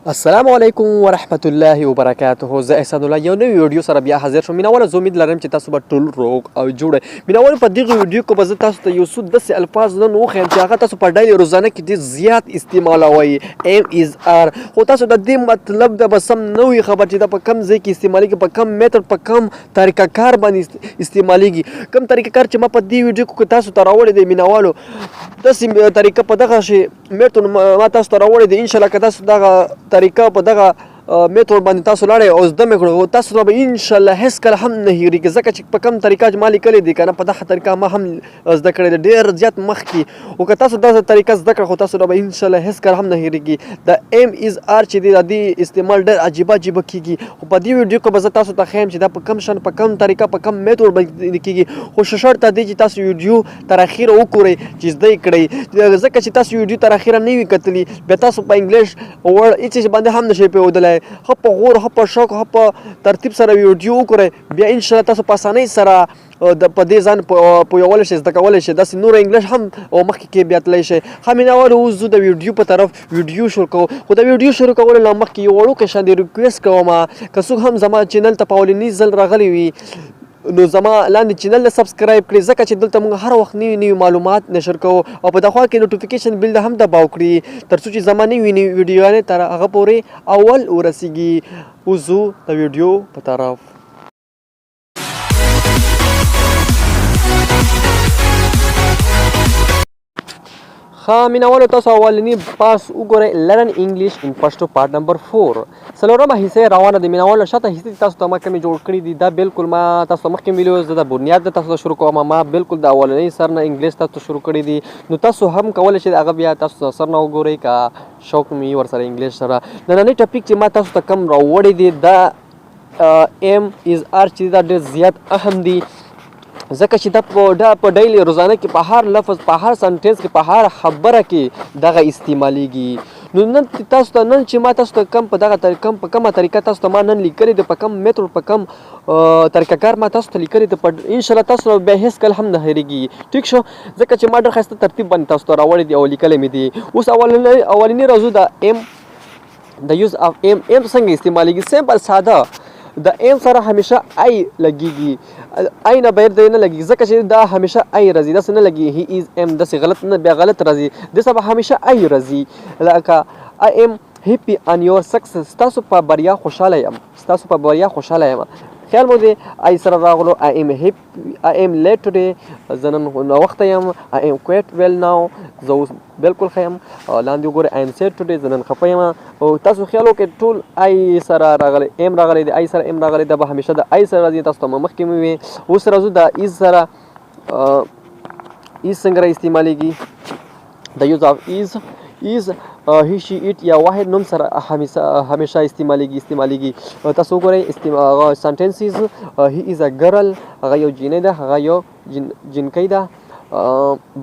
السلام علیکم ورحمت الله وبرکاته. زه احسان الله یو نوی ویډیو سره بیا حاضر شوم. مینوالو، زه امید لرم چې تاسو به ټول روغ او جوړ یئ. مینوالو، په دغه ویډیو کې به زه تاسو ته یو څو داسې الفاظ نن وښیم چې هغه تاسو په ډیلی روزانه کې ډېر زیات استعمالوئ، am، is، are، خو تاسو د دې مطلب د به سم نه وي خبر چې دا په کم ځای کې استعمالیږي، په کم میتود، په کم طریقه کار باندې استعمالیږي. کم طریقه کار چې ما په دې ویډیو کې تاسو ته راوړی دی مینوالو، داسې طریقه په دغه شي میتود ما تاسو ته راوړی دی. ان شاء الله که تاسو دغه طریقه په دغه میتود باندې تاسو لاړئ او زده مې کړو، تاسو به ان شاء الله هیڅ کله هم نه هیریږي، ځکه چې په کم طریقه چې ما لیکلې دي کنه، په دغه طریقه ما هم زده کړې ده ډېر زیات مخکې. او که تاسو دغه طریقه زده کړه، خو تاسو به ان شاء الله هیڅ کله هم نه هیریږي. د am، is، are چې دی، د دې استعمال ډېر عجیبه عجیبه کیږي، خو په دې ویډیو کې به زه تاسو ته ښیم چې دا په کم شان، په کم طریقه، په کم میتود باندې کیږي. خو شرط دا دی چې تاسو ویډیو تر اخیره وګورئ چې زده یې کړئ، ځکه چې تاسو ویډیو تر اخیره نه وي کتلی، بیا تاسو په انګلیش وړ هیڅ شي باندې هم نشئ پوهېدلی. ښه په غور، ښه په شوق، ښه په ترتیب سره ویډیو وګورئ، بیا ان شاء الله تاسو په اسانۍ سره د په دې ځان پوهولی شئ، زده کولی شئ، داسې نور انګلیش هم او مخکې کې بیا تللی شئ. ښه مینهوالو، اوس ځو د ویډیو په طرف، ویډیو شروع کوو. خو د ویډیو شروع کولو له مخکې یو وړوکی شان د request کوم، که څوک هم زما چینل ته په اولني ځل راغلی وي، نو زما لاندې چینل له subscribe کړئ، ځکه چې دلته موږ هر وخت نوي نوي معلومات نشر کوو، او په دخوا کې notification bell هم دباو کړي، تر څو چې زما نوي نوي ویډیوګانې تر هغه پورې اول ورسیږي. اوس ځو د ویډیو په طرف. ښه مینوالو، تاسو اولنی پاس وګورئ، Learn English in Pashto part number 4، څلورمه حصه روانه ده. مینوالو، شاته حصې تاسو ته ما کومې جوړ کړې دي، دا بالکل ما تاسو ته مخکې ویلي وو، زه د بنیاد نه تاسو ته شروع کوم. ما بالکل د اولنۍ سر نه انګلیش تاسو ته شروع کړی دي، نو تاسو هم کولی شئ هغه بیا تاسو سر نه وګورئ که شوق مې ورسره انګلیش سره. نننۍ topic چې ما تاسو ته کوم راوړی دی، دا am، is، are چې دا ډېر زیات اهم دي، ځکه چې دا په daily روزانه کې په هر لفظ، په هر sentence کې، په هر خبره کې دغه استعمالیږي. نو نن تاسو ته، نن چې ما تاسو ته کم په دغه طریقه، په کومه طریقه تاسو ته ما نن لیکلې ده، په کم میتود، په کم طریقه کار ما تاسو ته لیکلې ده، په ان شاء الله تاسو بیا هیڅ کله هم نه هېرېږي. ټیک شو؟ ځکه چې ما ډېر ښایسته ترتیب باندې تاسو ته راوړی دي او لیکلی مې دي. اوس اولنی راځو د am، د use of am. am څنګه استعمالیږي؟ simple، ساده. د am سره همیشه I لګیږي، I نه بغیر د نه لګیږي، ځکه چې دا همیشه I راځي. داسې نه لګي he is am، داسې غلط نه، بیا غلط راځي. د سبا همیشه I راځي، لکه I am happy on your success، تاسو په بریا خوشاله یم، تاسو په بریا خوشاله یم. خیال مو دی I سره راغلو. I am happy، I am late today، زه نن ناوخته یم. I am quite well now، زه اوس بالکل ښه یم. لاندې وګورئ، I am sad today، زه نن خفه یم. او تاسو خیال وکړئ، ټول I سره راغلی، am راغلی دی، I سره am راغلی، دا به همیشه د I سره راځي. تاسو ته ما مخکې مې وی. اوس راځو د is سره. is څنګه را استعمالیږي؟ د use of is. is he، she، it یا واحد نوم سره همیشه همیشه استعمالیږي. تاسو وګورئ sentences: he is a girl، هغه یو جینۍ ده، هغه یو جینکۍ ده،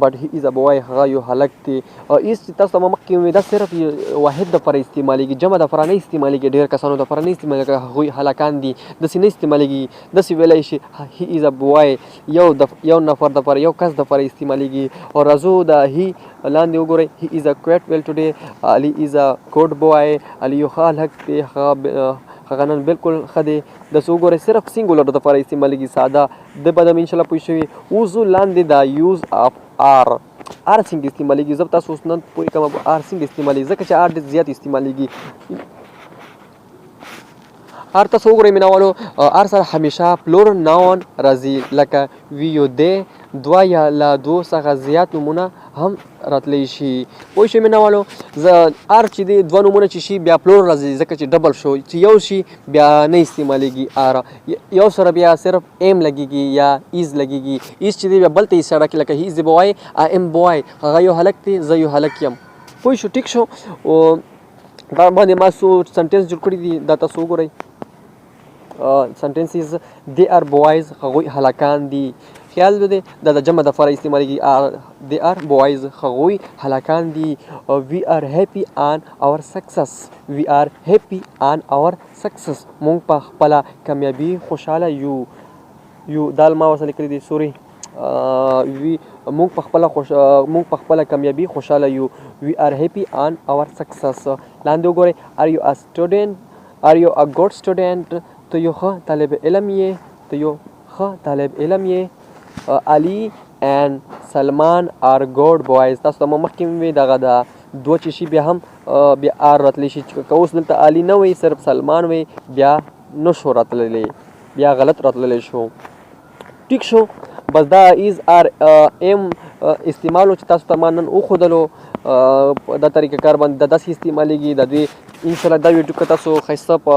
but he is a boy، هغه یو هلک دی. is چې تاسو ته ما مخکې وویل، دا صرف واحد دپاره استعمالیږي، جمع دپاره نه استعمالیږي، ډېر کسانو دپاره نه استعمالیږي، هغوی هلکان دي، داسې نه استعمالیږي. داسې ویلی شي he is a boy، یو نفر دپاره، یو کس دپاره استعمالیږي. او راځو د he لاندې وګورئ، he is a quite well today، Ali is a good boy، علي یو ښه هلک دی، هغه نن بالکل ښه دی. داسې وګورئ، صرف singular دپاره استعمالیږي، ساده د به ان شاء الله پوه شوي. اوس ځو لاندې د use of are. are څنګه استعمالیږي؟ زه به تاسو اوس نن پوه کړم are څنګه استعمالیږي، ځکه چې are ډېر زیات استعمالیږي. are تاسو وګورئ مینوالو، are سره همیشه plural noun راځي، لکه we، you، they، دوه یا له دوو څخه زیات نومونه هم راتلی شي. پوه شئ مینوالو؟ زه are چې دی، دوه نومونه چې شي، بیا plural راځي، ځکه چې double شو. چې یو شي، بیا نه استعمالیږي are. یو سره بیا صرف am لګیږي یا is لګیږي. is چې دی، بیا بل ته اشاره کوي، لکه he is boy، I am boy، هغه یو هلک دی، زه یو هلک یم. پوه شو؟ ټیک شو؟ او دا باندې ما څو sentence جوړ کړي دي، دا تاسو وګورئ. Sentences: they are boys، هغوی هلکان دي. خیال دی، دا د جمع دپاره استعمالیږي. are، they are boys، هغوی هلکان دي. We are happy on our success، we are happy on our success، مونږ په خپله کامیابي خوشحاله یو. دال ما ورسره لیکلي دي، sorry. وی موږ په خپله خوش موږ په خپله کامیابی خوشاله یو. وی ار هپی آن اور سکسس. لاندې وګورئ، ار یو ا سټوډنټ، ار یو ا ګډ سټوډنټ، ته یو ښه طالب علم یې، ته یو ښه طالب علم یې. علي اینډ سلمان ار ګډ بوایز. تاسو ته ما مخکې وی دغه د دوه چې شي بیا هم بیا ار راتلی شي. که اوس دلته علي نه وي، صرف سلمان وي، بیا نه شو راتللی، بیا غلط راتللی شو. ټیک شو؟ بس دا ایز ار ایم استعمالو چې تاسو ته ما نن وښودلو. دا طریقه کار باندې دا داسې استعمالیږي. د دوی ان شاء الله دا ویډیو که تاسو ښایسته په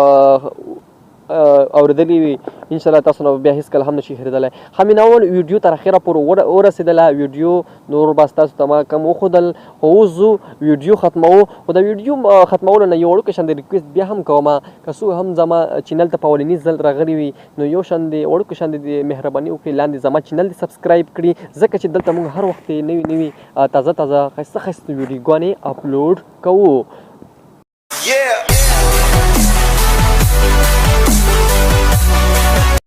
اوریدلی وي، ان شاء الله تاسو نه بیا هیڅ کله هم نشي هېرېدلی. ښه مینوال، ویډیو تر اخره پورې ورسېدله. ویډیو نور بس تاسو ته ما کم وښودل، خو اوس ځو ویډیو ختموو. خو د ویډیو ختمولو نه یو وړوکی شان د ریکویسټ بیا هم کوم، که څوک هم زما چینل ته په اولني ځل راغلي وي، نو یو شان دی وړوکی شان دی مهرباني وکړي، لاندې زما چینل دې سبسکرایب کړي، ځکه چې دلته موږ هر وخت نوي نوي تازه تازه ښایسته ښایسته ویډیوګانې اپلوډ کوو. Yeah.